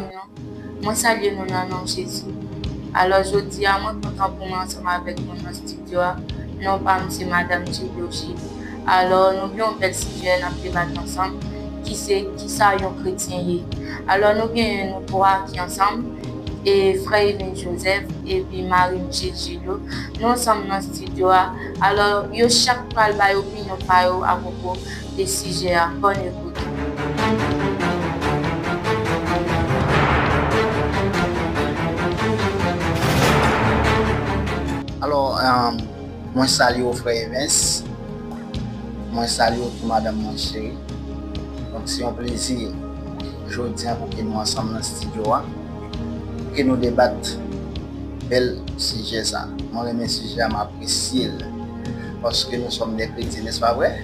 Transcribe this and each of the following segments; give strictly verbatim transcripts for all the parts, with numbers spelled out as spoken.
Nou, mwen salye nou nan non Jezi. Alò, jodi a, mwen kontan pou mwen ansanm avèk nou nan estidyo a. Non pa m se Madanm Julio Gilles. Alò, nou gen yon bèl sijè n ap debat ansanm, ki se, kisa yon kretyen ye? Alò, nou genyen nou twa ki ansanm, e frè Even Joseph, epi Marie Michel Julio. Nou ansanm nan estidyo a. Alò, yo chak pral bay opinyon pa yo apwopo de sijè a. Bòn ekout. Alò, um, mwen salye w, frè Evens. Mwen salye w tou, madanm mwen cheri. Donk, se yon plezi jodi a pou ke nou ansanm nan estidyo a, pou ke nou debat bèl sijè sa. Mwen renmen sijè a, m apresye l, paske nous sommes des chrétiens, n'est-ce pas vrai?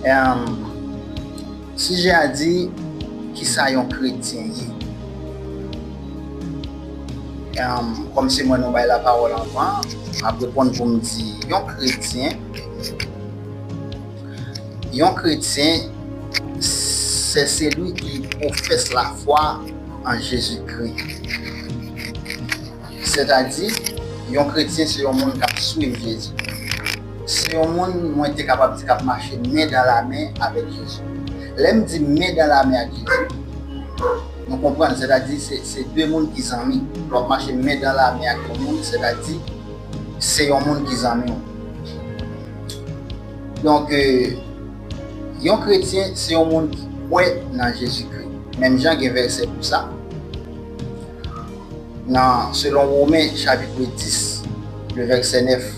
Em, sijè a di, kisa yon kretyen ye? Em, kòm se mwen nou bay lapawòl anvan, m ap reponn pou m di, yon kretyen, yon kretyen, c'est celui qui professe la foi en Jésus-Christ. Sètadi, yon kretyen se yon moun k ap swiv Jezi. Se yon moun, mwen te kapab di, k ap mache men dan la men avèk Jezi. Lè m di men dan la men ak Jezi, nou konprann, sètadi, se, se de moun ki zanmi. Lè w ap mache men dan la men ak yon moun, sètadi, se yon moun ki zanmi w. Donk, e, yon kretyen, se yon moun ki kwè nan Jezikri. Menm jan gen vèsè pou sa. Nan, selon Women, chapit dis, le vèsè nèf,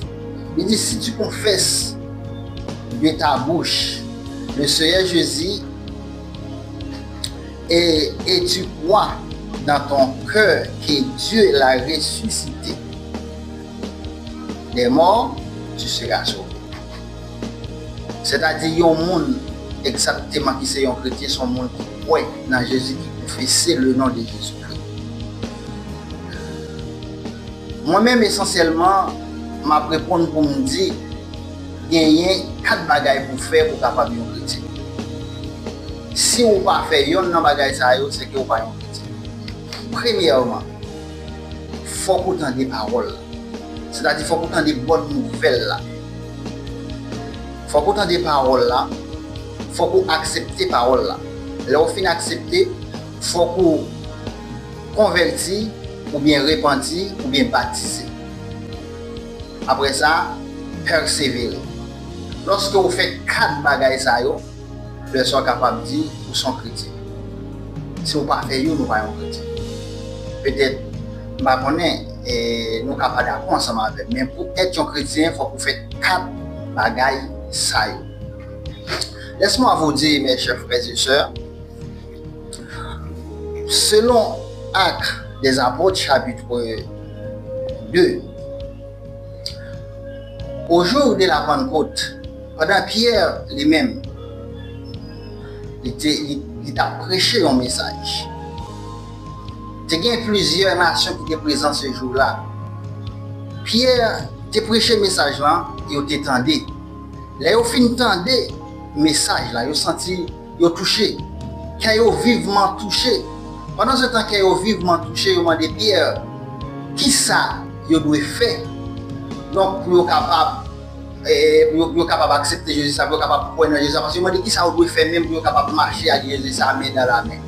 li di, si tu confesses de ta bouche le Seigneur Jésus et, et tu crois dans ton cœur que Dieu l'a ressuscité des morts, tu seras sauvé. Sètadi, yon moun egzakteman ki se yon kretyen, se yon moun ki kwè nan Jezi, ki konfese le non de Jezikri. Mwen menm, esansyèlman, m ap reponn pou m di, genyen kat bagay pou fè pou w kapab yon kretyen. Si w pa fè yonn nan bagay sa yo, se ke w pa yon kretyen. Premyèman, fòk ou tande pawòl la. Sètadi, fòk ou tande bòn nouvèl la. Fòk ou tande pawòl la. Fòk ou aksepte pawòl la. Lè w fin aksepte, fòk ou konvèti, oubyen repanti, oubyen batize. Apre sa, pèsevere. Lòske w fè kat bagay sa yo, lè sa w kapab di ou se yon kretyen. Si w pa fè youn, ou pa yon kretyen. Petèt, m pa konnen, e, nou ka pa dakò ansanm avè m, men pou èt yon kretyen, fòk ou fè kat bagay sa yo. Laisse-moi vous dire, mes chers frères et sœurs, selon Actes des Apôtres, chapitre deux, au jour de la Pentecôte, pandan Pyè li menm, li te, li, li t ap preche yon mesaj. Te gen plizyè nasyon ki te prezan se jou la. Pyè te preche mesaj lan, yo te tande. Lè yo fin tande mesaj la, yo santi yo touche. Kè yo vivman touche. Pandan se tan kè yo vivman touche, yo mande Pyè, kisa yo dwe fè. Donk, pou yo kapab, e, pou yo, pou yo kapab aksepte Jezi sa, pou yo kapab kwè nan Jezi sa, paske yo mande kisa yo dwe fè menm pou yo kapab mache ak Jezi sa, men dan la men.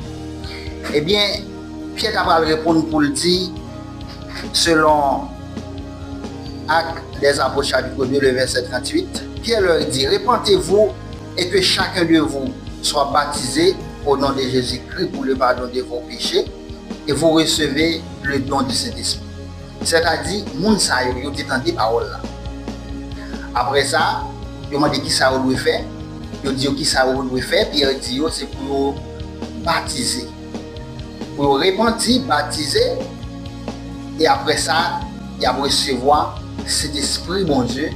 Ebyen, Pyè ta pral reponn pou l di, selon Actes des Apôtres, chapitre deux, le verset trente-huit, Pierre leur dit, repentez-vous et que chacun de vous soit baptisé au nom de Jésus-Christ pour le pardon de vos péchés, et vous recevez le don du Saint-Esprit. Sètadi, moun sa yo, yo te tande pawòl la. Apre sa, yo mande kisa yo dwe fè. Yo di yo kisa yo dwe fè. Pyè di yo se pou yo batize. Pou yo repanti, batize, e apre sa, y ap resevwa Sentespri Bondye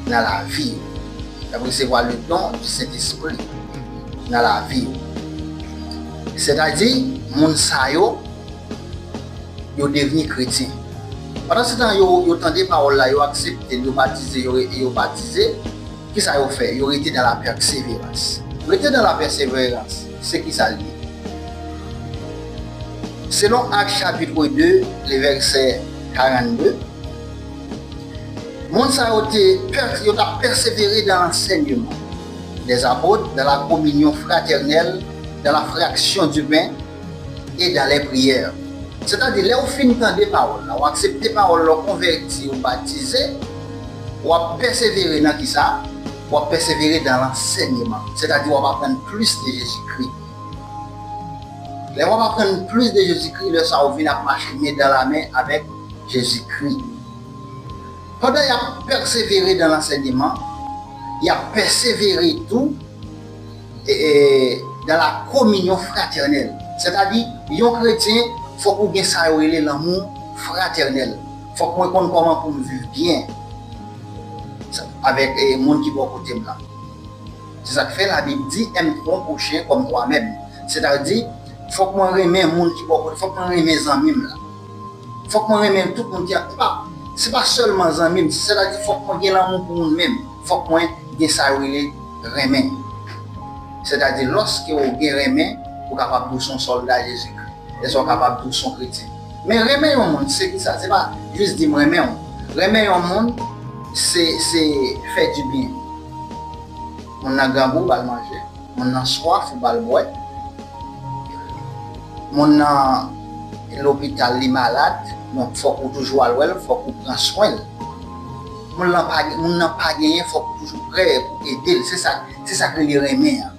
nan lavi yo. Y ap resevwa le don du Sentespri nan lavi yo. Sètadi, moun sa yo, yo devni kretyen. Pandan se tan, yo, yo tande pawòl la, yo aksepte l, yo batize, yo re-, yo batize. Kisa yo fè? Yo rete dans la persévérance. Rete dans la persévérance, se kisa l ye? Selon Ak chapit de, le vèsè karannde, moun sa yo te pè- yo t ap pèsevere dans l'enseignement des apôtres, dans la communion fraternelle, dans la fraction du pain et dans les prières. Sètadi, lè w fin tande pawòl la, w aksepte pawòl la, w konvèti, w batize, w ap pèsevere nan kisa? W ap pèsevere dans l'enseignement. Sètadi, w ap aprann plis de Jezikri. Lè w ap aprann plis de Jezikri, lè sa a w vin ap mache men dan la men avèk Jezikri. Pandan y ap pèsevere dans l'enseignement, y ap pèsevere tou e, e, dans la communion fraternelle. Sètadi, yon kretyen, fòk ou gen sa yo rele lanmou fratènèl. Fòk mwen konn kòman pou m viv byen avèk, e, moun ki bò kote m nan. Se sa k fè Labib di, aime ton prochain comme toi-même. Sètadi, fòk mwen renmen moun ki bò kote, fòk mwen renmen zanmi m lan. Fòk mwen renmen tout moun ki ap, se pa, se pa sèlman zanmi m, sètadi fòk mwen gen lanmou pou moun menm. Fòk mwen gen sa yo rele renmen. Sètadi, lòske w gen renmen, ou kapab di w se yon sòlda Jezikri. Lè sa w kapab di w se yon kretyen. Men renmen yon moun, se kisa? Se pa jis di m renmen w. Renmen yon moun, se, se fè dibyen. Moun nan grangou, ba l manje. Moun nan swaf, ou ba l bwè. Moun nan lopital, li malad, donk fòk ou toujou al wè l, fòk ou pran swen l. Moun nan pa, moun nan pa genyen, fòk ou toujou prè pou ede l. Se sa, se sa k rele renmen an.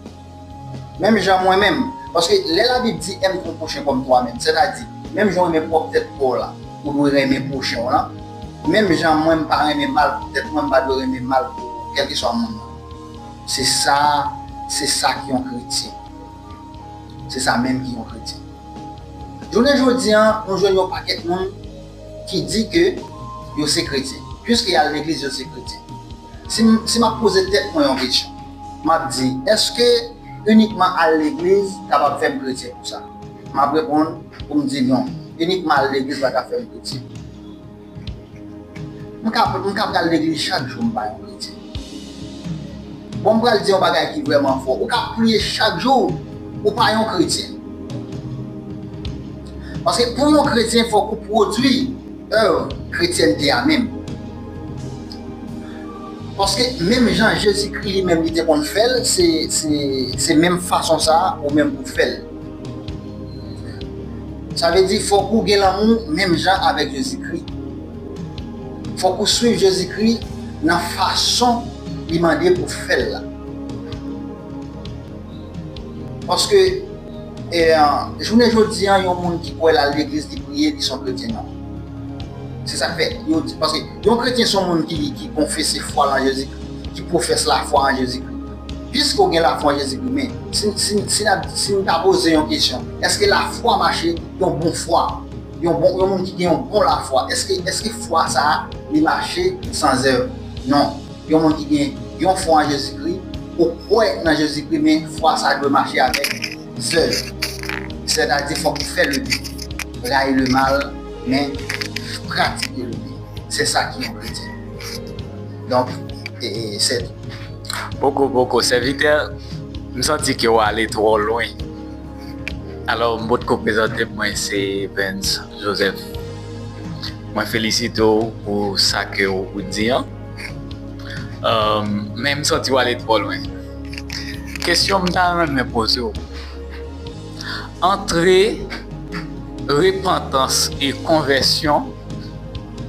Menm jan mwen menm, paske lè Labib di aime ton prochain comme toi-même, sètadi, menm jan w renmen pwòp tèt pa w la, ou dwe renmen pwochen w lan. Menm jan mwen, m pa renmen mal pou tèt mwen, m pa dwe renmen mal pou kèlkeswa moun nan. Se sa, se sa ki yon kretyen. Se sa menm ki yon kretyen. Jounen jodi a, nou jwenn yon pakèt moun ki di ke yo se kretyen. Piske y al legliz, yo se kretyen. Si m, si m ap poze tèt mwen yon kesyon, m ap di, èske inikman al legliz kapab fè m kretyen konsa? M ap reponn pou m di non. Inikman al legliz pa ka fè m kretyen. M ka, m ka pral legliz chak jou, m pa yon kretyen. Bon, m pral di yon bagay ki vrèman fò. Ou ka priye chak jou, ou pa yon kretyen. Paske pou yon kretyen, fòk ou pwodui èv kretyènte a menm. Paske menm jan Jezikri li menm li te konn fè l, se, se, se menm fason sa a ou menm pou fè l. Sa vle di, fòk ou gen lanmou menm jan avèk Jezikri. Fòk ou swiv Jezikri nan fason li mande pou fè l la. Paske, e, jounen jodi a, yon moun ki kwè l al legliz, li priye, li se yon kretyen, non. Se sa k fè, yo di, paske yon kretyen se yon moun ki, ki konfese fwa l an Jezikri, ki pwofèse lafwa an Jezikri. Piske w gen lafwa an Jezikri, men si, si, si n ap, si n ta poze yon kesyon, èske lafwa mache yon bon fwa? Yon bon, yon moun ki gen yon bon lafwa, èske, èske fwa sa a, li mache san zèv? Non. Yon moun ki gen yon fwa an Jezikri, ou kwè nan Jezikri, men fwa sa a dwe mache avèk zèv. Sètadi, fòk ou fè le byen, rayi le mal, men pratike le byen. Se sa ki yon kretyen. Donk, e, e, se tou. Poko, poko, sèvitè, m santi ke w ale twò lwen. Alò, m potko prezante m, mwen se Evens Joseph. Mwen felisite w pou sa ke w di an. Èm, men m santi w ale twò lwen. Kesyon m ta renmen poze w. Antre repantans e konvèsyon,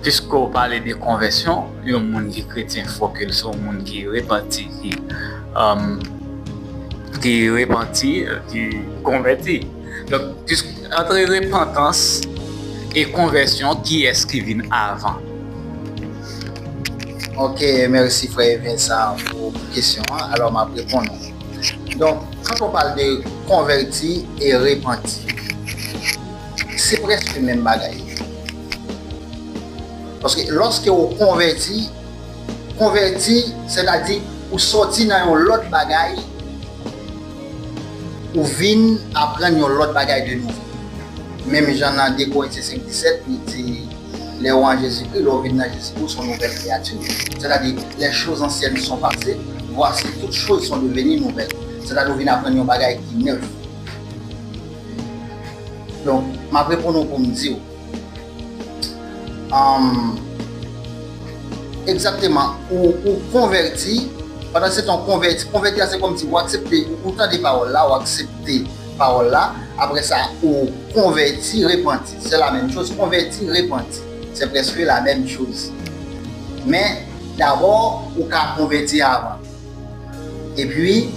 piske w pale de konvèsyon, yon moun ki kretyen, fòk l se yon moun ki repanti, ki, èm, ki repanti, ki konvèti. Donk, pis-, antre repantans e konvèsyon, kiyès ki vin avan? Ok, mèsi frè Evens pou kesyon an. Alò, m ap reponn ou. Donk, quand on parle de konvèti e repanti, se prèske menm bagay. Paske lòske ou konvèti, konvèti, sètadi ou sòti nan yon lòt bagay, ou vin aprann yon lòt bagay de nouvo. Menm jan nan de Korentyen senk disèt, li di, lè w an Jezikri, lè w vin nan Jezikri, ou se yon nouvèl kreyati. Sètadi, les choses anciennes sont passées, voici toutes choses sont devenues nouvelles. Sètadi, ou vin aprann yon bagay ki nèf. Donk, m ap reponn ou pou m di w. Anm, egzakteman, ou, ou konvèti, pandan se tan w konvèti, konvèti a se kòmsi ou aksepte, ou, ou tande pawòl la, ou aksepte pawòl la, apre sa, ou konvèti, repanti. Se la menm choz, konvèti, repanti. Se prèske la menm choz. Men, dabò, ou ka konvèti avan. Epi,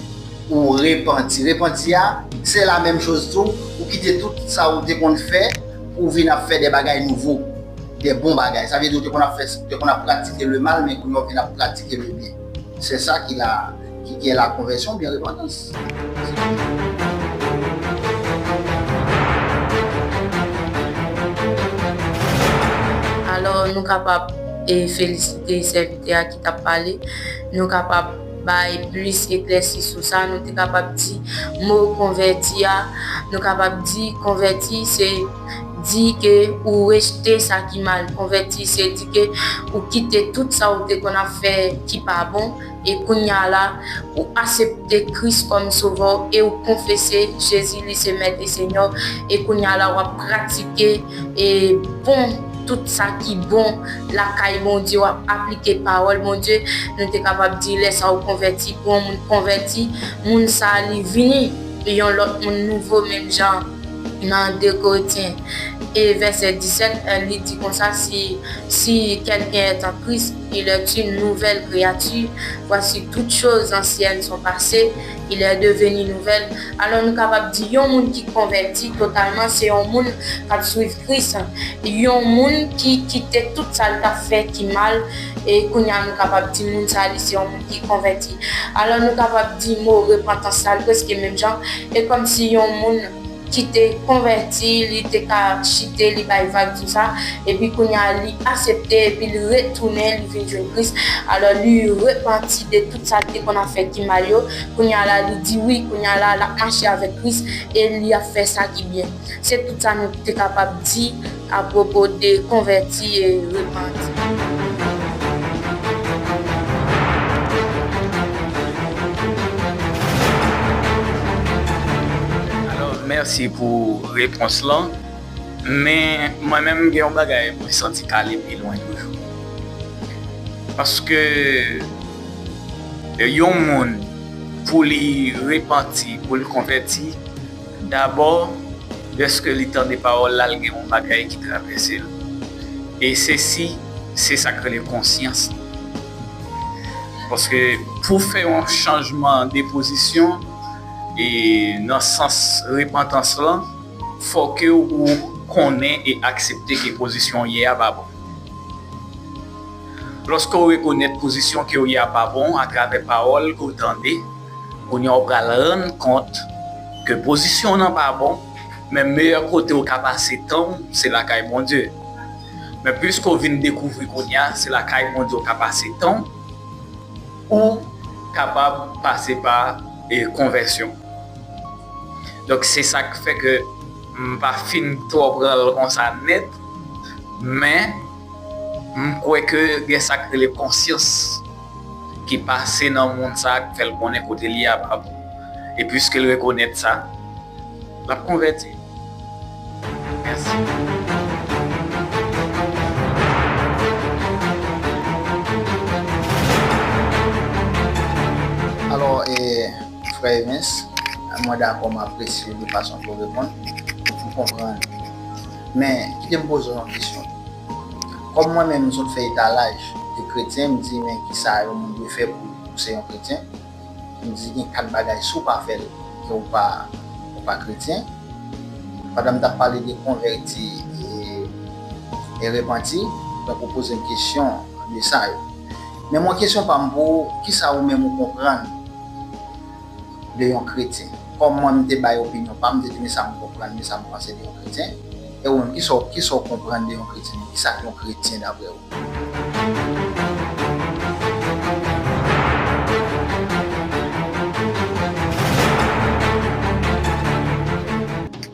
ou repanti. Repanti a, se la menm choz tou. Ou kite tout sa ou te konn fè, ou vin ap fè de bagay nouvo, de bon bagay. Sa vle di ou te konn ap fè, te konn ap pratike le mal, men kounye a ou vin ap pratike le bien. Se sa ki la, ki, ki la konvèsyon oubyen repantans. Alò, nou kapab e felisite sèvitè a ki t ap pale. Nou kapab bay plis eklèsi sou sa. Nou te kapab di mo konvèti a. Nou kapab di konvèti se di ke ou rejte sa ki mal. Konvèti se di ke ou kite tout sa ou te konn ap fè ki pa bon. E kounye a la, ou aksepte Kris kòm Sovè w e ou konfese Jezi li se Mèt e Senyè w. E kounye a la, w ap pratike e bon, tout sa ki bon lakay Bondye, w ap aplike pawòl Bondye. Nou te kapab di lè sa ou konvèti, pou yon moun konvèti, moun sa li vini yon lòt moun nouvo, menm jan nan de Korentyen e vèsè disèt, li di konsa, si, si quelqu'un est en Christ, il est une nouvelle créature. Voici, toutes choses anciennes sont passées, il est devenu nouvelle. Alò, nou kapab di yon moun ki konvèti totalman, se yon moun k ap swiv Kris, yon moun ki kite tout sa l t ap fè ki mal, e kounye a nou kapab di moun sa li se yon moun ki konvèti. Alò, nou kapab di mo repantans la, l prèske menm jan, e kòmsi yon moun ki te konvèti, li te ka chite, li bay vag, tou sa, epi kounye a li aksepte, epi li retounen, li vin jwenn Kris. Alò, li repanti de tout sa li te konn ap fè ki mal yo. Kounye a la, li di wi, kounye a la, l ap mache avèk Kris, e li ap fè sa ki byen. Se tout sa nou te kapab di apwopo de konvèti e repanti. Alò, mèsi pou repons lan. Men, mwen menm, gen yon bagay mwen santi k ale pi lwen toujou. Paske yon moun, pou li repanti, pou l konvèti, dabò, dèske li tande pawòl la, l gen yon bagay ki travèse l. E se si, se sa k rele konsyans. Paske pou fè yon chanjman de pozisyon, e nan sans repantans lan, fòk ou konnen e aksepte ke pozisyon w ye a pa bon. Lòske w rekonèt pozisyon ke w ye a pa bon atravè pawòl ke w tande, kounye a w pral rann kont ke pozisyon w nan pa bon, men meyè kote w ka pase tan w, se lakay Bondye. Men piske w vin dekouvri kounye a, se lakay Bondye w ka pase tan w, ou kapab pase pa e konvèsyon. Donk, se sa k fè ke m pa fin twò pran l konsa nèt, men m kwè ke gen sa k rele konsyans ki pase nan moun sa a k fè l konnen kote l ye a pa bon. E piske l rekonèt sa, l ap konvèti. Mèsi. Alò, e, Frè Evens, mwen dakò, m apresye de fason ke w reponn. M konprann. Men, kite m poze w yon kesyon. Kòm mwen menm, m sot fè etalaj de kretyen, m di, men kisa yon moun dwe fè pou, pou se yon kretyen? M di, gen kat bagay, si w pa fè l, ke w pa, ou pa kretyen. Pandan m t ap pale de konvèti e, e repanti, donk ou poze m kesyon de sa yo. Men mwen, kesyon pa m pou ou, kisa ou menm ou konprann de yon kretyen? Kòm mwen, m te bay opinyon pa m, m te di men sa m konprann, men sa m panse de yon kretyen. E ou menm, kisa w, kisa w konprann de yon kretyen? Kisa k yon kretyen daprè ou?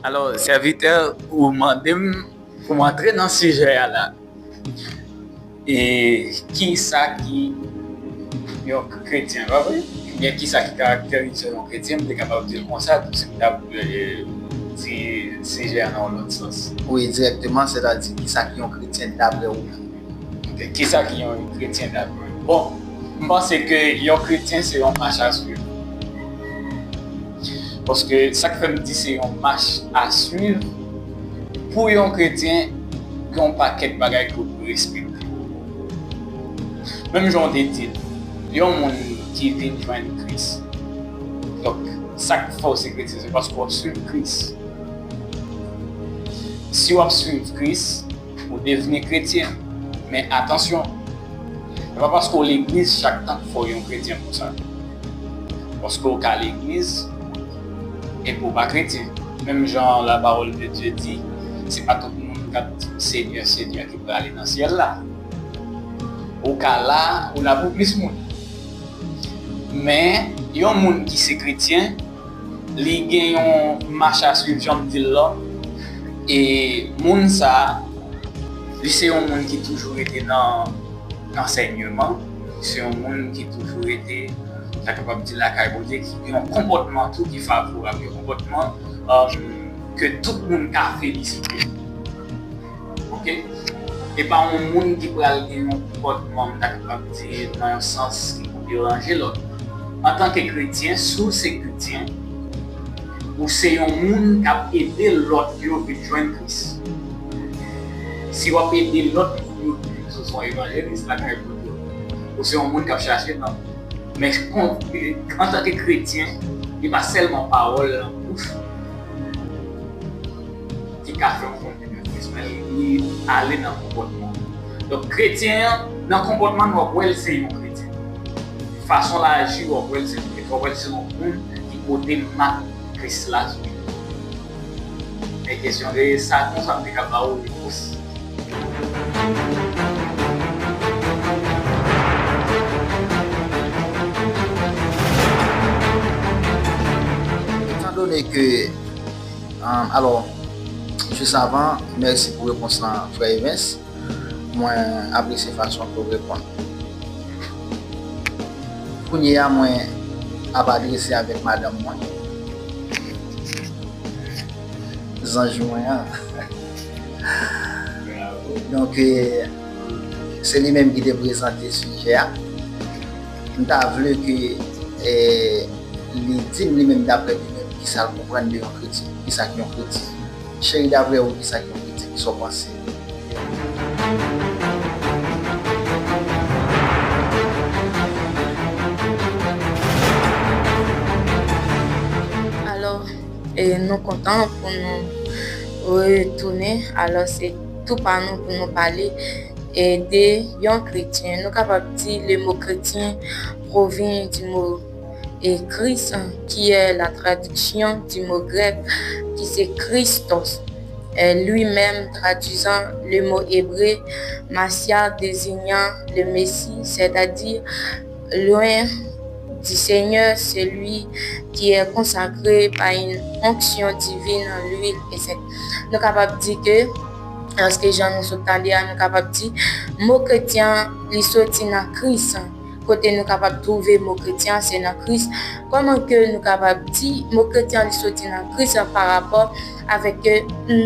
Alò, sèvitè, ou mande m pou m antre nan sijè a la. E kisa ki yon kretyen, pa vre? Oubyen kisa ki karakterize yon kretyen, m te kapab di l konsa, tou si m t ap, e, di sijè a nan yon lòt sans. Wi, dirèkteman, sètadi, kisa ki yon kretyen daprè ou menm? Ok, kisa ki yon kretyen daprè ou? Bon, m panse ke yon kretyen se yon mach a swiv. Paske sa k fè m di se yon mach a swiv, pou yon kretyen, gen yon pakèt bagay ke w dwe respekte. Menm jan w te di l, yon moun ki vin jwenn Kris. Donk, sa k fè w se kretyen, se paske w ap swiv Kris. Si w ap swiv Kris, ou devni kretyen. Men atansyon, se pa paske w legliz chak tan k fè w yon kretyen konsa. Paske w ka legliz epi w pa kretyen. Menm jan la parole de Dieu di, se pa tout moun k ap di Senyè, Senyè ki prale nan syèl la. Ou ka la, ou la pou plis moun. Men, yon moun ki se kretyen, li gen yon mach a swiv, jan m di l la. E moun sa a, li se yon moun ki toujou rete nan ansèyman. Li se yon moun ki toujou rete, ta kapab di, lakay Bondye, ki gen yon konpòtman tou ki favorab, yon konpòtman, um, ke tout moun ka felisite. Ok? E pa yon moun ki pral gen yon konpòtman, m ta kapab di, nan yon sans ki pou deranje lòt. Antanke kretyen, si w se kretyen, ou se yon moun k ap ede lòt yo vin jwenn Kris. Si w ap ede lòt moun yo vin, si w se yon evanjelis lakay Bondye, ou se yon moun k ap chache nanm. Men kon, antanke kretyen, li pa sèlman pawòl nan bouch ou ki ka fè w konn Kris, men li ale nan konpòtman w. Donk, kretyen an, nan konpòtman l, w ap wè l se yon kretyen. Fason l aji, w ap wè l se yon kretyen. W ap wè l se yon moun ki pote mak Kris la sou li. Men kesyon, e sa konsa m te ka ba w repons. Etandone ke, um, alò, jis avan, mèsi pou repons lan, frè Evens. Mwen apresye fason ke w reponn. Kounye a, mwen ap adrese avèk madanm mwen. Zanj mwen an. Donk, eh, se li menm ki te prezante sijè a. M ta vle ke, eh, li di m li menm daprè li menm kisa l konprann de yon kretyen, kisa ki yon kretyen. Cheri, daprè ou, kisa ki yon kretyen? Kisa w panse? Alò, e, nou kontan pou nou retounen. Alò, se tou pa nou pou nou pale, e, de yon kretyen. Nou kapab di le mot chrétien provient du mot et Christ, qui est la traduction du mot grec qui c'est Christos, euh, lui-même traduisant le mot hébreu Mashiach, désignant le Messie, c'est-à-dire loin du Seigneur, celui qui est consacré par une onction divine, l'huile, et cetera. Nou kapab di ke, lòske jan nou sot tande a, nou kapab di mo kretyen an, li soti nan Kris. Kote nou kapab twouve mo kretyen an, se nan Kris. Kòman ke nou kapab di mo kretyen an li soti nan Kris an parapò avèk ke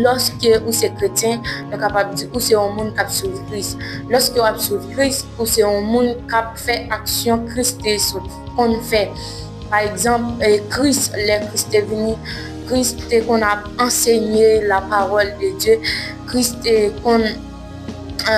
lòske ou se kretyen, nou kapab di ou se yon moun k ap swiv Kris. Lòske w ap swiv Kris, ou se yon moun k ap fè aksyon Kris te sot konn fè. Pa egzanp, e, Kris, lè Kris te vini, Kris te konn ap ansenye la parole de Dieu. Kris te konn, e,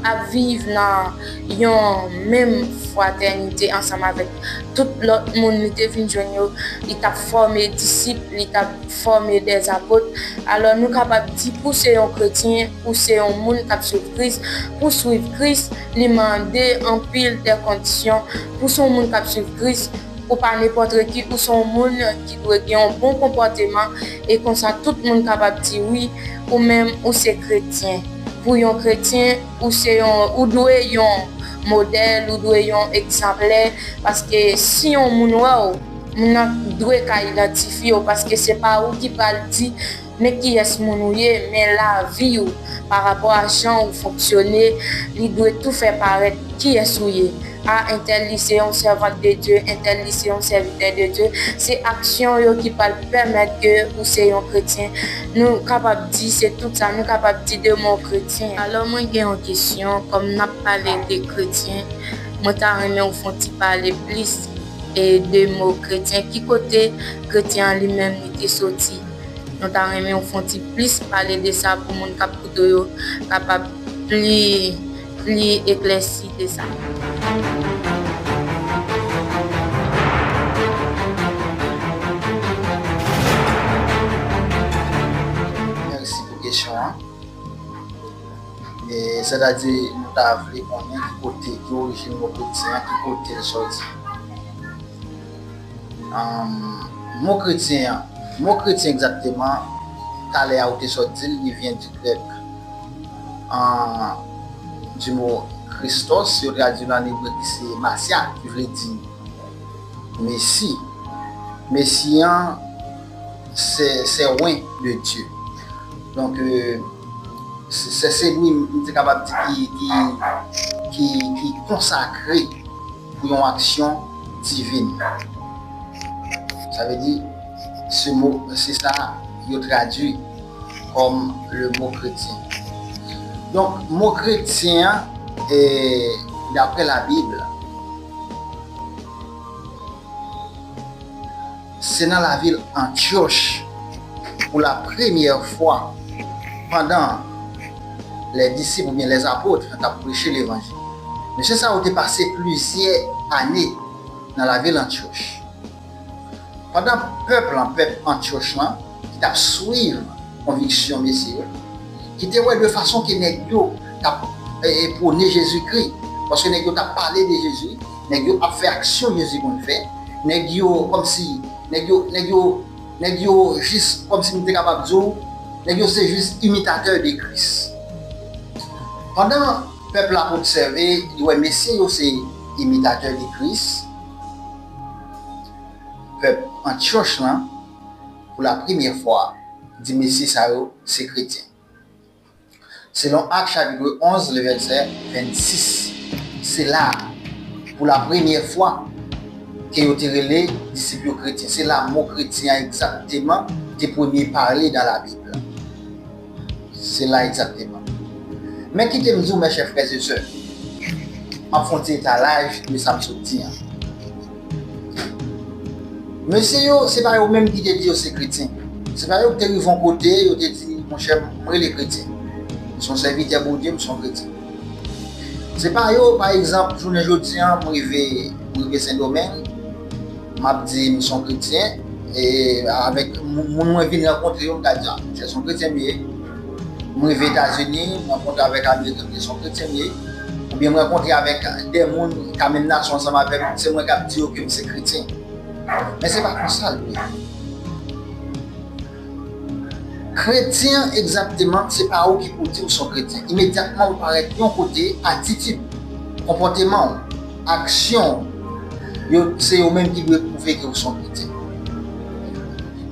ap viv nan yon menm fratènite ansanm avèk tout lòt moun li te vin jwenn yo. Li t ap fòme disip, li t ap fòme dè apot. Alò, nou kapab di pou se yon kretyen, pou se yon moun k ap swiv Kris, pou swiv Kris, li mande anpil dè kondisyon. Pou se yon moun k ap swiv Kris, ou pa nenpòt ki, ou se yon moun ki dwe gen yon bon konpòteman, e konsa tout moun kapab di wi, ou menm ou se kretyen. Pou yon kretyen, ou se yon, ou dwe yon modèl, ou dwe yon egzanplè, paske si yon moun wè w, moun nan dwe ka idantifye w, paske se pa ou ki pral di men kiyès moun ou ye, men lavi w, parapò a jan ou fonksyone, li dwe tou fè parèt kiyès ou ye. A, entèl li se yon sèvant de Dye, entèl li se yon sèvitè de Dye. Se aksyon yo ki pral pèmèt ke ou se yon kretyen. Nou kapab di se tout sa, nou kapab di de mo kretyen. Alò, mwen gen yon kesyon, kòm n ap pale de kretyen, mwen ta renmen w fè yon ti pale plis, e, de mo kretyen. Ki kote kretyen an li menm li te soti? Nou ta renmen w fè yon ti plis pale de sa pou moun k ap koute w yo kapab pli, pli eklèsi de sa. Mèsi pou kesyon an. E, sètadi, nou ta vle konnen ki kote, ki orijin mo kretyen an, ki kote l soti. Ahn, mo kretyen an, mo kretyen egzakteman, talè a ou te sot di l, li vyen di grèk, ahn, di mo Christos, yo tradui l an ebre ki se Masya, ki vle di Mesi. Mesi an, se, se oint de Dieu. Donk, euh, se, se, se li, m te kapab di ki, ki, ki, ki konsakre pou yon aksyon divin. Sa vle di, se mo, se sa yo tradui kòm le mo kretyen. Donk, mo kretyen an, e, daprè Labib, se nan lavil Antyòch, pou la premyè fwa, pandan lè disip oubyen lè apot t ap preche levanjil. Mesye sa yo te pase plizyè ane nan lavil Antyòch. Pandan pèp lan, pèp Antyòch lan, ki t ap swiv konviksyon mesye yo, ki te wè de fason ke nèg yo t ap, e, e, pwone Jezikri, paske nèg yo t ap pale de Jezi, nèg yo ap fè aksyon Jezi konn fè, nèg yo kòmsi, nèg yo, nèg yo, nèg yo jis kòmsi m te kapab di w, nèg yo se jis imitatè de Kris. Pandan pèp la ap obsève, li wè mesye yo se imitatè de Kris, pèp Antyòch lan, pou la premyè fwa, di mesye sa yo se kretyen. Selon Ak chapit onz, le vèsè vennsis, se la, pou la premyè fwa, ke yo te rele disip yo kretyen. Se la mo kretyen an egzakteman te premye pale nan Labib la. Se la egzakteman. Men kite m di w, mes chers frères et sœurs, m ap fè yon ti etalaj de sa m sot di an. Mesye yo, se pa yo menm ki te di yo se kretyen. Se pa yo ki te rive yon kote, yo te di, monchè, m rele kretyen. M se yon sèvitè Bondye, m se yon kretyen. Se pa yo, pa egzanp, jounen jodi an, m rive, m rive Sendomeng, m ap di m se yon kretyen, e avèk moun, moun mwen vin rankontre yo, m ka di, a, monchè, se yon kretyen m ye. M rive Etazini, m rankontre avèk Ameriken, m di se yon kretyen m ye. Oubyen m rankontre avèk de moun ka menm nasyon ansanm avè m, se mwen k ap di yo ke m se kretyen. Men se pa konsa l ye. Kretyen an egzakteman, se pa ou ki pou di ou se yon kretyen. Imedyatman ou parèt yon kote, atitid, konpòteman w, aksyon w, yo, se yo menm ki dwe pwouve ke ou se yon kretyen.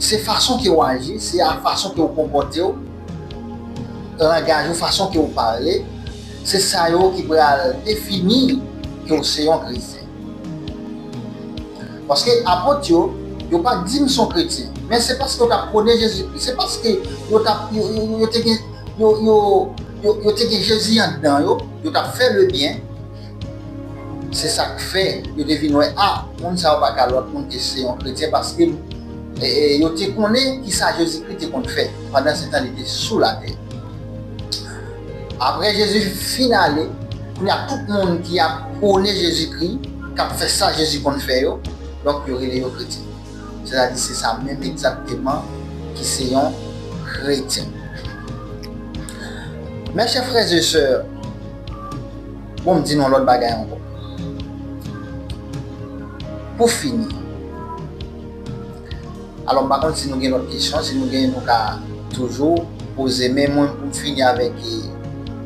Se fason ke w aji, se a fason ke w konpòte w, langaj ou, fason ke w pale, se sa yo ki pral defini ke w se yon kretyen. Paske apot yo, yo pa t di m se yon kretyen, men se paske yo t ap pwone Jezikri. Se paske yo t ap, yo, yo, yo te gen, yo, yo, yo, yo te gen Jezi anndan yo, yo t ap fè lebyen. Se sa k fè yo te vin wè, a, moun sa yo pa ka lòt moun ke se yon kretyen, paske, e, e, yo te konnen ki sa Jezikri te konn fè pandan se tan li te sou latè. Apre Jezi fin ale, kounye a tout moun ki ap pwone Jezikri, k ap fè sa Jezi konn fè yo, donk yo rele yo kretyen. Sètadi se sa menm egzakteman ki se yon kretyen. Mes chers frères et sœurs, bon, m di nou yon lòt bagay ankò. Pou fini, alò, m pa konn si nou gen lòt kesyon, si nou gen, nou ka toujou poze, men mwen, pou m fini avèk, e,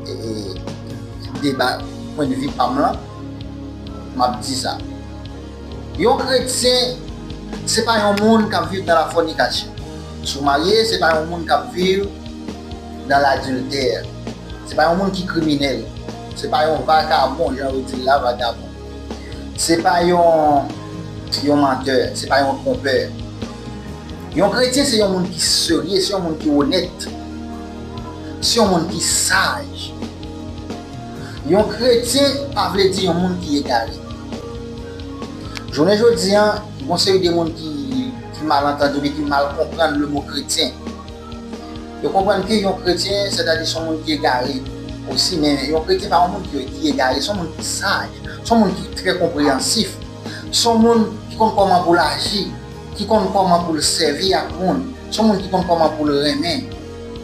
e, e, deba, pwennvi pa m lan, m ap di sa. Yon kretyen, se pa yon moun k ap viv nan lafònikasyon. Si w marye, se pa yon moun k ap viv nan ladiltè. Se pa yon moun ki kriminèl. Se pa yon vagabon, jan yo di l la, vagabon. Se pa yon, yon mantè, se pa yon twonpè. Yon kretyen se yon moun ki serye, se yon moun ki onèt, se yon moun ki saj. Yon kretyen pa vle di yon moun ki egare. Jounen jodi a, gon seri de moun ki, ki mal antandi oubyen ki mal konprann le mo kretyen. Yo konprann ke yon kretyen, sètadi se yon moun ki egare osi, men yon kretyen pa yon moun ki, ki egare, se yon moun ki saj, se yon moun ki trè konpreyansif, se yon moun ki konn kòman pou l aji, ki konn kòman pou l sèvi ak moun, se yon moun ki konn kòman pou l renmen.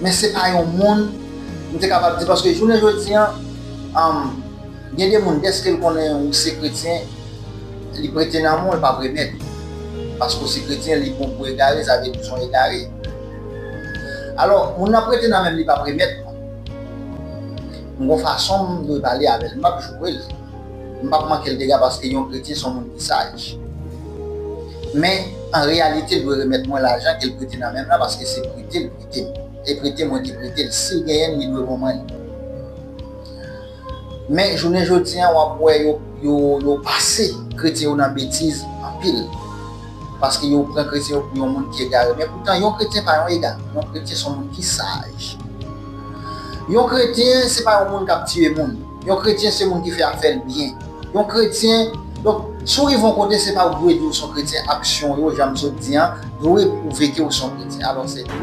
Men se pa yon moun, m te kapab di, paske jounen jodi a, um, gen de moun, dèske l konnen ou se kretyen, li prete nan men w, l p ap remèt. Paske w se kretyen, li bon pou egare, sa vle di w se yon egare. Alò, moun nan prete nan men m, li p ap remèt mwen. M gon fason m dwe pale avè l, m p ap joure l. M p ap manke l dega paske yon kretyen se yon moun ki saj. Men, an reyalite, l dwe remèt mwen lajan ke l prete nan men m nan paske se prete l prete m. E prete mwen te prete l. Si l genyen l, li dwe ban mwen l. Men jounen jodi a, w ap wè yo, yo, yo pase kretyen yo nan betiz anpil. Paske yo pran kretyen yo pou yon moun ki egare. Men poutan, yon kretyen pa yon egare. Yon kretyen se yon moun ki saj. Yon kretyen se pa yon moun k ap tiye moun. Yon kretyen se moun ki fè afè l byen. Yon kretyen, donk, si w rive yon kote, se pa ou dwe di w se yon kretyen, aksyon yo, jan m sot di an, dwe pwouve ke w se yon kretyen. Alò, se tou.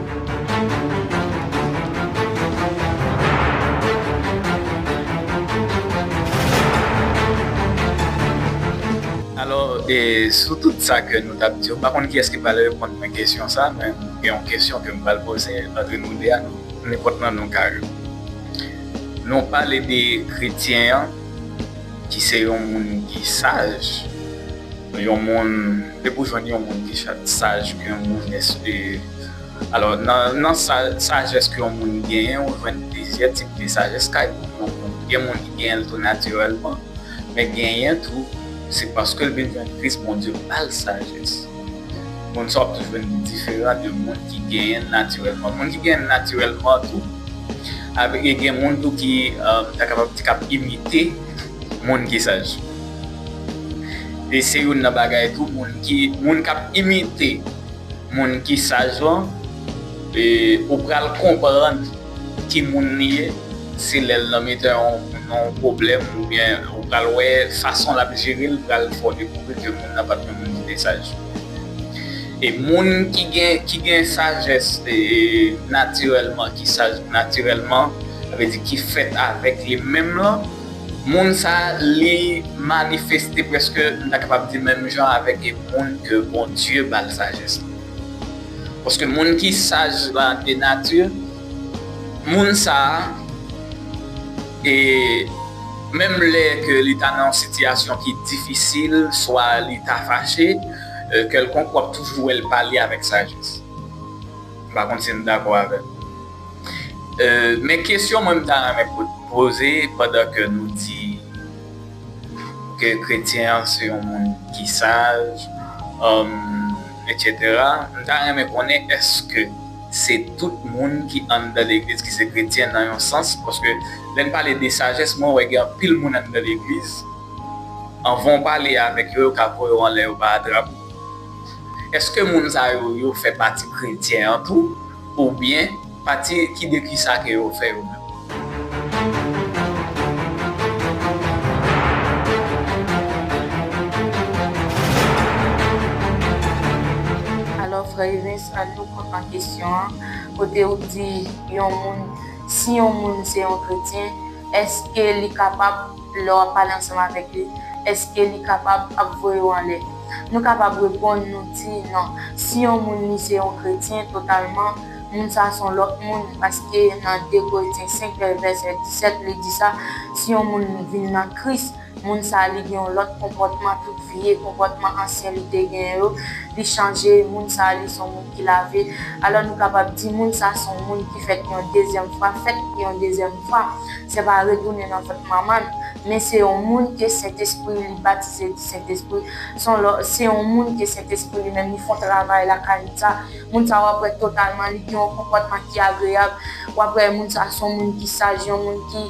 Alò, e, sou tout sa ke nou t ap di, m pa konn kiyès ki pral reponn mwen kesyon sa, men gen yon kesyon ke m pral poze antre nou de a, nou, nenpòt nan nou ka reponn. Nou pale de kretyen an, ki se yon moun ki saj, yon moun, depi w jwenn yon moun ki cha-, saj, ke yon moun, e, alò, nan, nan sa-, sajès ke yon moun genyen, ou jwenn plizyè tip de sajès kay moun. Yon moun, gen moun ki genyen l tou natirèlman, men genyen tou, se paske l vin jwenn Kris, Bondye ba l sajès. Moun sa w ap toujou jwenn li diferan de moun ki genyen l natirèlman. Moun ki genyen l natirèlman tou, ap, e gen moun tou ki, um, ta kapab di k ap imite moun ki saj. E se youn nan bagay tou, moun ki, moun k ap imite moun ki saj lan, e, ou pral konprann ki moun li ye, se lè l nan mitan yon, yon pwoblèm oubyen ou pral wè fason l ap jere l pral fè w dekouvri ke moun nan pa t yon moun ki te saj. E moun ki gen, ki gen sajès, e, natirèlman, ki saj natirèlman, sa vle di ki fèt avèk li menm lan, moun sa a, li manifeste prèske, m ta kapab di, menm jan avèk e moun ke Bondye ba l sajès lan. Paske moun ki saj la de nati, moun sa a, e menm lè ke li ta nan yon sitiyasyon ki difisil, swa li ta fache, e, kèlkonk, w ap toujou wè l pale avèk sajès. M pa konn si n dakò avè m. E, men kesyon mwen m ta renmen po-, poze pandan ke nou di ke kretyen an se yon moun ki saj, um, etsetera. M ta renmen konnen èske se tout moun ki anndan legliz ki se kretyen nan yon sans, paske lè n pale de sajès, mwen wè gen anpil moun anndan legliz, anvan w pale avèk yo, yo ka voye w anlè, yo pa atrap ou. Èske moun sa yo, yo fè pati kretyen an tou, oubyen pati ki de kisa ke yo fè yo menm? Alò, frè Evens, ann nou kontan kesyon an, kote ou di yon moun, si yon moun se yon kretyen, èske li kapab, lè w ap pale ansanm avèk li, èske li kapab ap voye w anlè? Nou kapab reponn, nou di non. Si yon moun li se yon kretyen totalman, moun sa se yon lòt moun, paske nan de Korentyen senk, vèsè disèt, li di sa, si yon moun vin nan Kris, moun sa li gen yon lòt konpòtman, tout vye konpòtman ansyen li te genyen yo, li chanje, moun sa li se yon moun ki lave. Alò nou kapab di moun sa se yon moun ki fèt yon dezyèm fwa, fèt yon dezyèm fwa. Se pa retounen nan vant manman l, men se yon moun ke Sentespri li batize di Sentespri. Se yon lò-, se yon moun ke Sentespri li menm li fè yon travay lakay moun sa. Moun sa w ap wè totalman li gen yon konpòtman ki agreyab. W ap wè moun sa se yon moun ki saj, yon moun ki,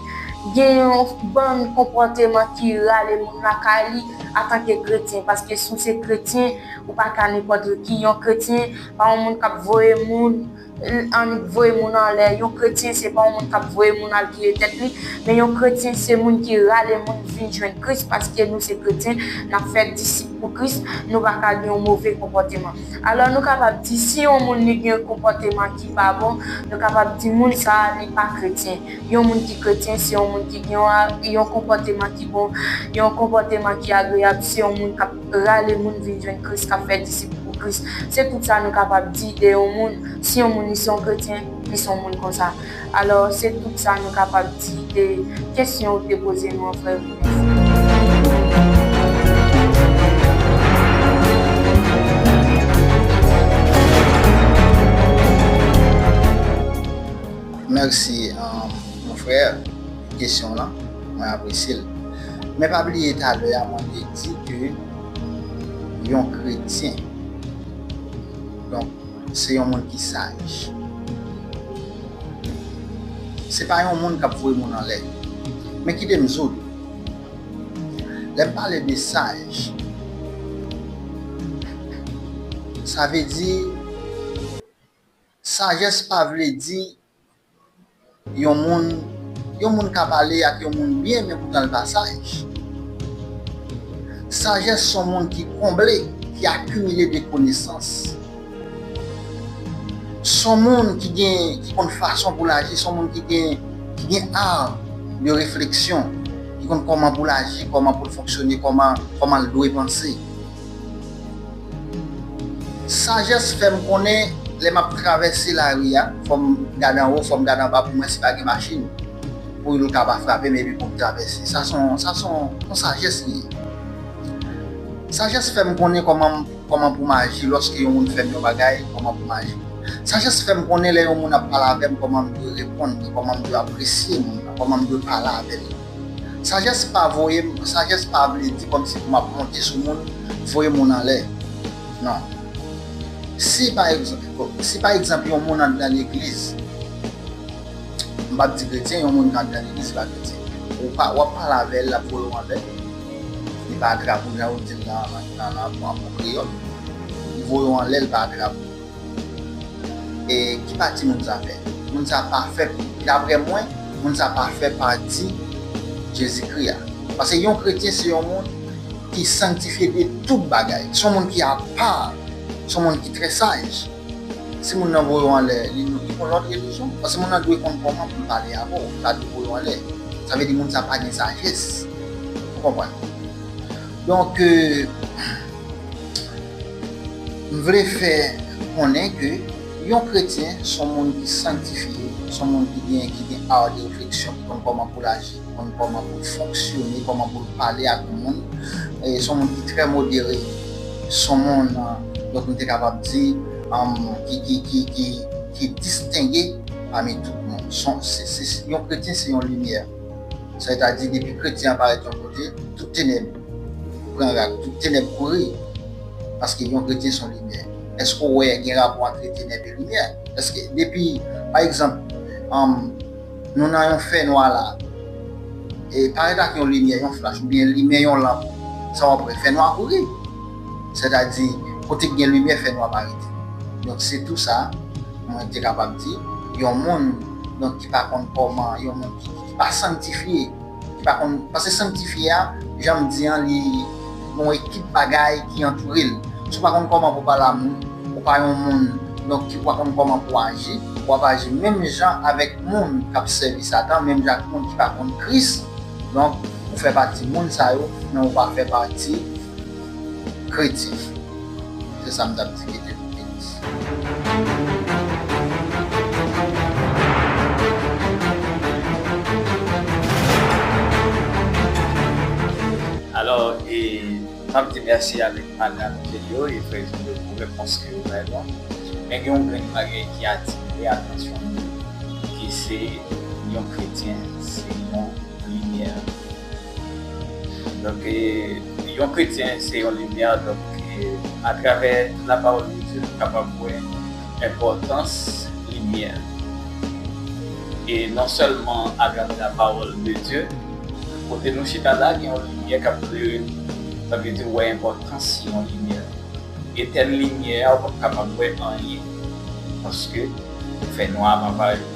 gen yon bann konpòteman ki rale moun lakay li antanke kretyen, paske si w se kretyen, ou pa ka nenpòt ki. Yon kretyen pa yon moun k ap voye moun, annik voye moun anlè. Yon kretyen se pa yon moun k ap voye moun al touye tèt li, men yon kretyen se moun ki rale moun vin jwenn Kris, paske nou se kretyen, n ap fè disip pou Kris, nou pa ka gen yon move konpòteman. Alò, nou kapab di, si yon moun li gen yon konpòteman ki pa bon, nou kapab di moun sa a li pa kretyen. Yon moun ki kretyen, se yon moun ki gen yon, yon konpòteman ki bon, yon konpòteman ki agreyab, se yon moun k ap rale moun vin jwenn Kris, k ap fè disip pou Kris. Se tout sa nou kapab di de yon moun. Si yon moun li se yon kretyen, li se yon moun konsa. Alò, se tout sa nou kapab di de kesyon ou te poze nou an, frè Ernest. Mèsi, um, mon frè, kesyon lan, mwen apresye l. Men pa bliye talè a, mwen te di ke yon kretyen, donk, se yon moun ki saj. Se pa yon moun k ap voye moun anlè. Men kite m di w, lè m pale de saj, sa vle di, sajès pa vle di yon moun, yon moun ka pale ak yon moun byen, men poutan l pa saj. Sajès se yon moun ki konble, ki akimile de konesans. Se yon moun ki gen, ki konn fason pou l aji, se yon moun ki gen, ki gen art de réflexion, ki konn kòman pou l aji, kòman pou l fonksyone, kòman, kòman l dwe panse. Sajès fè m konnen lè m ap travèse lari a, fò m gade anwo, fò m gade anba pou m wè si pa gen machin, pou l ka pa frape m epi pou m travèse. Sa se yon, sa se yon, yon sajès li ye. Sajès fè m konnen kòman m, kòman pou m aji lòske yon moun fè m yon bagay, kòman pou m aji. Sajès fè m konnen lè yon moun ap pale avè m, kòman m dwe reponn li, kòman m dwe apresye moun nan, kòman m dwe pale avè l. Sajès pa voye m, sajès pa vle di kòmsi pou m ap monte sou moun, voye moun anlè. Non. Si pa egzanp, si pa egzanp yon moun anndan legliz, m p ap di kretyen, yon moun ki anndan legliz, li pa kretyen. Ou pa, w ap pale avè l, l ap voye w anlè. Li pa atrap ou, jan yo di l nan, nan, nan, nan, nan kreyòl. Li voye w anlè, li pa atrap ou. E ki pati moun sa fè? Moun sa pa fè, daprè mwen, moun sa pa fè pati Jezikri a. Paske yon kretyen se yon moun ki sanktifye de tout bagay. Se yon moun ki apa, se yon moun ki trè saj. Si moun nan voye w anlè, li, li gon lòt relijyon. Paske moun nan dwe konn kòman pou l pale avè w, li pa dwe voye w anlè. Sa vle di moun sa pa gen sajès. Ou konprann? Donk, euh, m vle fè konnen ke yon kretyen se yon moun ki sanktifye, se yon moun ki gen, ki gen art de réflexion, ki konn kòman pou l aji, ki konn kòman pou l fonksyone, kòman pou l pale ak moun. E se yon moun ki trè modere, se yon moun, donk, m te kapab di, um, ki, ki, ki, ki, ki distenge pami tout moun. Se, se, se, yon kretyen se yon limyè. Sètadi, depi kretyen an parèt yon kote, tout tenèb pran rad, tout tenèb kouri. Paske yon kretyen se yon limyè. Èske w wè gen rapò ant tenèb e limyè? Èske depi, pa egzanp, um, nou nan yon fènwa la, e parèt ak yon limyè, yon flach, oubyen limen yon lanp, sa w ap wè, fènwa kouri. Sètadi, kote k gen limyè, fènwa pa rete. Donk, se tou sa, mwen te kapab di, yon moun, donk, ki pa konn kòman, yon moun ki, ki pa sanktifye, ki pa konn, paske sanktifye a, jan m di an, li gon ekip bagay ki antoure l. Si w pa konn kòman pou pale a moun, ou pa yon moun, donk, ki pa konn kòman pou aji, w ap aji menm jan avèk moun k ap sèvi Satan, menm jan ak moun ki pa konn Kris. Donk, ou fè pati moun sa yo, men ou pa fè pati kretyen. Se sa m t ap di, ke Dye beni w. Alò, e, m ap di mèsi avèk madanm Kelly e frè Zendo pou repons ke yo bay mwen. Men gen yon grenn bagay ki atire atansyon m, ki se yon kretyen, se yon limyè. Donk, e, yon kretyen se yon limyè, donk, e, atravè lapawòl de Dye, nou kapab wè enpòtans limyè. E non sèlman atravè la parole de Dieu, kote nou chita la, gen yon limyè k ap klere nou. Sa vle di, ou wè enpòtans yon limyè. Etèn limyè a, ou p ap kapab wè anyen, paske fènwa a pa parèt.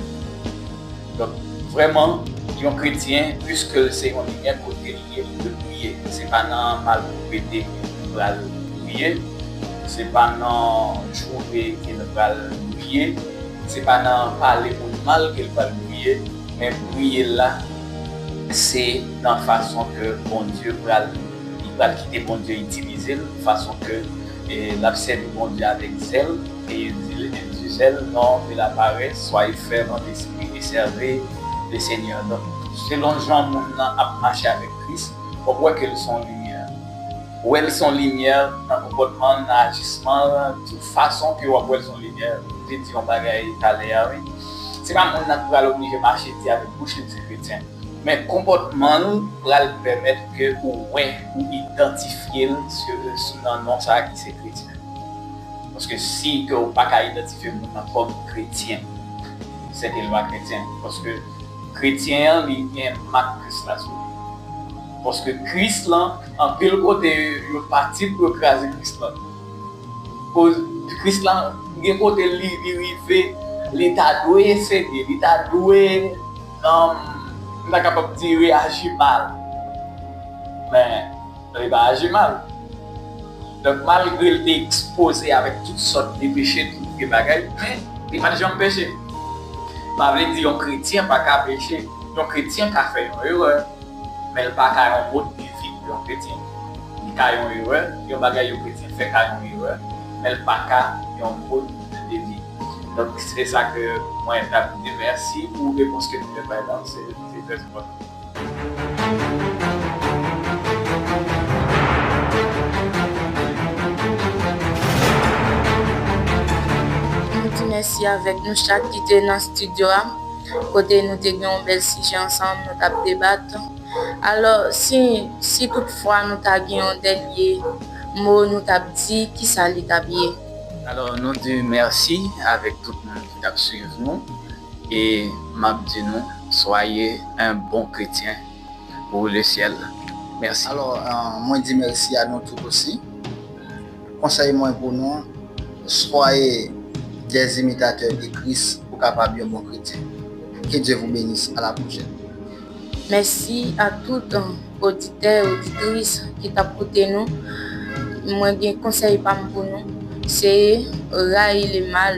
Donk, vrèman, yon kretyen, piske l se yon limyè, kote l ye, li dwe briye. Se pa nan malpwòpte ke nou pral briye, se pa nan joure ke nou pral briye, se pa nan pale moun mal ke l pral briye, men briye l la, se nan fason ke Bondye pral, li pral kite Bondye itilize l, fason ke, e, l ap sèvi Bondye avèk zèl, e li di, li di zèl, non de la paresse, soyez fermes en esprit et servez le Seigneur. Donk, selon jan moun nan ap mache avèk Kris, w ap wè ke l se yon limyè. Ou wè l se yon limyè nan konpòtman l, nan ajisman l, tout fason ke w ap wè l se yon limyè. M te di yon bagay talè a, wi. Se pa moun nan ki pral oblije mache di avèk bouch li se kretyen. Men konpòtman l pral pèmèt ke ou wè, ou idantifye l sou, sou nan non sa a ki se kretyen. Paske si ke ou pa ka idantifye moun nan kòm kretyen, se ke l pa kretyen. Paske kretyen an, li gen mak Kris la sou li. Paske Kris lan, anpil kote, yo pati pou yo kraze Kris lan. Koz Kris lan, gen kote li, li rive, li ta dwe sede, li ta dwe, um, m ta kapab di, reyaji mal. Men, li pa aji mal. Donk, malgre l te ekspoze avèk tout sòt de peche, tout vye bagay, men li pa t janm peche. Pa vle di yon kretyen pa ka peche. Yon kretyen ka fè yon erè, men l pa ka yon modèl de vi pou yon kretyen. Li ka yon erè, yon bagay yon kretyen fè ka yon erè, men l pa ka yon modèl de vi. Donk, se sa ke mwen t ap di mèsi pou repons ke nou te bay la, se, se trè enpòtan. Nou di mèsi avèk nou chak ki te nan estidyo a, kote nou te gen yon bèl sijè ansanm, nou t ap debat. Alò, si, si toutfwa nou ta gen yon dènye mo nou t ap di, kisa li t ap ye? Alò, nou di mèsi avèk tout moun ki t ap swiv nou. E m ap di nou, soyez un bon chrétien pour le ciel. Mèsi. Alò, euh, mwen di mèsi a nou tout osi. Konsèy mwen pou nou, soyez des imitateurs de Christ pou kapab yon bon kretyen. Que Dieu vous bénisse. À la prochaine. Mèsi a tout, euh, oditè, oditris ki t ap koute nou. Mwen gen konsèy pa m pou nou, se rayi le mal,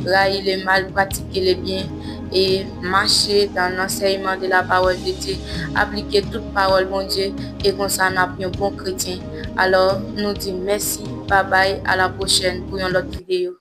rayi le mal, pratike le byen, e mache dans l'enseignement de la parole de Dieu, aplike tout pawòl Bondye, e konsa n ap yon bon kretyen. Alò, nou di mèsi, babay, a la pwochèn pou yon lòt videyo.